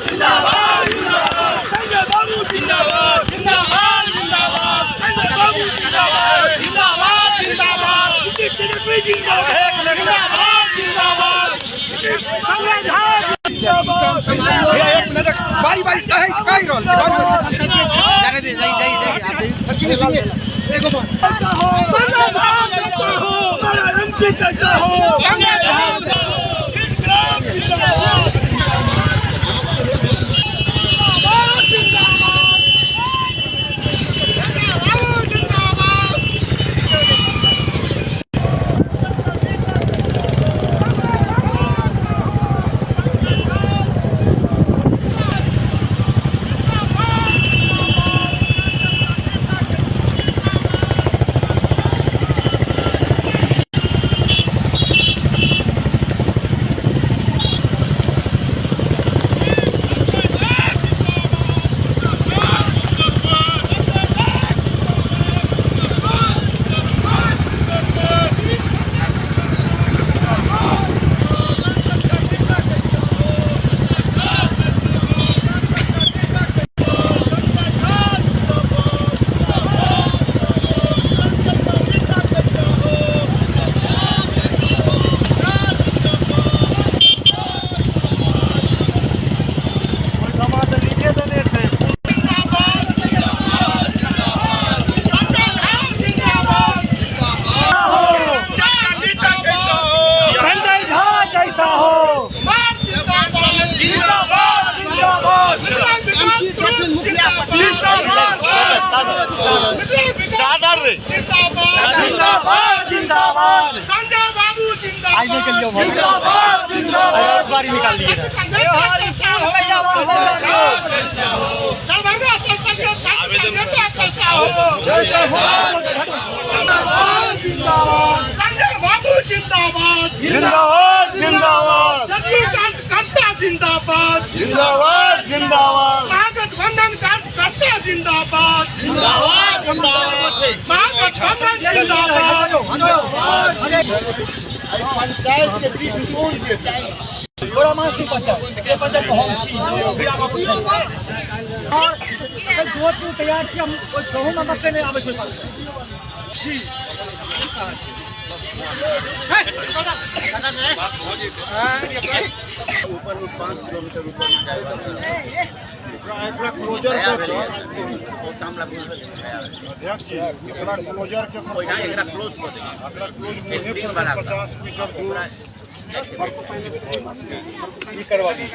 जिंदाबाद जिंदाबाद संजय बाबू जिंदाबाद जिंदाबाद जिंदाबाद संजय बाबू जिंदाबाद जिंदाबाद जिंदाबाद बीजेपी जिंदाबाद जिंदाबाद जिंदाबाद संजय झा जिंदाबाद। एक मिनट, बारी बारी कहि कहि रहल छी, बारी बारी। जाने दे, जाइए जाइए जाइए आप जाइए। सुनिए सुनिए, एगो बात। संजय झा कैसा हो, हमारा एमपी कैसा हो, संजय झा इनकलाब जिंदाबाद जिंदाबाद जिंदाबाद संजय बाबू जिंदाबाद। संजय झा जैसा हो, जिंदाबाद जिंदाबाद जिंदाबाद जिंदाबाद संजय बाबू जिंदाबाद आइने के लिए जिंदाबाद जिंदाबाद बारी निकाल लिए। दरभंगा संसद के नेता कैसा हो, संजय बाबू जिंदाबाद जिंदाबाद जिंदाबाद जदयू कार्यकर्ता जिंदाबाद जिंदाबाद जिंदाबाद महागठबंधन कार्यकर्ता जिंदाबाद जिंदाबाद जिंदाबाद। महागठबंधन जिंदाबाद। पंचायत के बीच में कौन जे बड़ा मानसी पंचायत के पंचायत को हम छी बिना बाबू छी और अगर वोट के तैयार छी हम, कोई गहूम मक्के नहि आबै छै पास छी। ऊपर में 5 किलोमीटर ऊपर में जाए। एकरा क्लोजर नया कर भेलै ओ काम ला बुझल नया भेलै। अध्यक्ष, एकरा क्लोजर के ओहिना एकरा क्लोज कऽ देलियै। एकरा क्लोज मुहे स्क्रीन पर बना कऽ। 50 मीटर दूर ओकरा ई करवा दी।